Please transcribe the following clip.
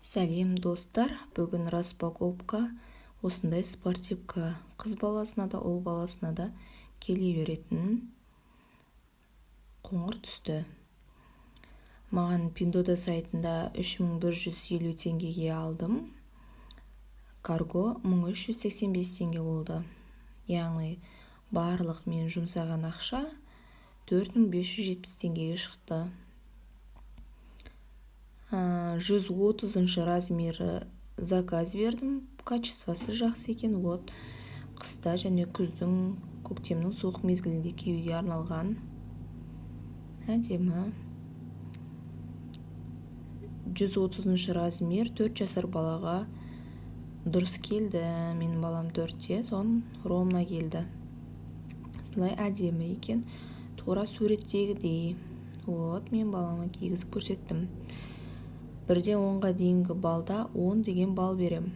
Сәлем, достар! Бүгін распаковка. Осындай спортивка, қыз баласына да, ұл баласына да келе беретін, қоңыр түсті. Маған Пиндуодуо сайтында 3150 теңгеге алдым. Карго 1385 теңге болды, яғни барлық мен жұмсаған ақша 4570 теңгеге шықты. 130 размері заказ бердім. Качествосы жақсы екен. Вот, қыста және күздің, көктемнің суық мезгілінде киюге арналған, әдемі. 130 размер 4 жасар балаға дұрыс келді. Менің балам 4-те, соны ровно келді. Осылай әдемі екен, тура суреттегідей. Вот, мен балама кигізіп көрсеттім. 1-ден 10-ға дейінгі балда 10 деген балл берем.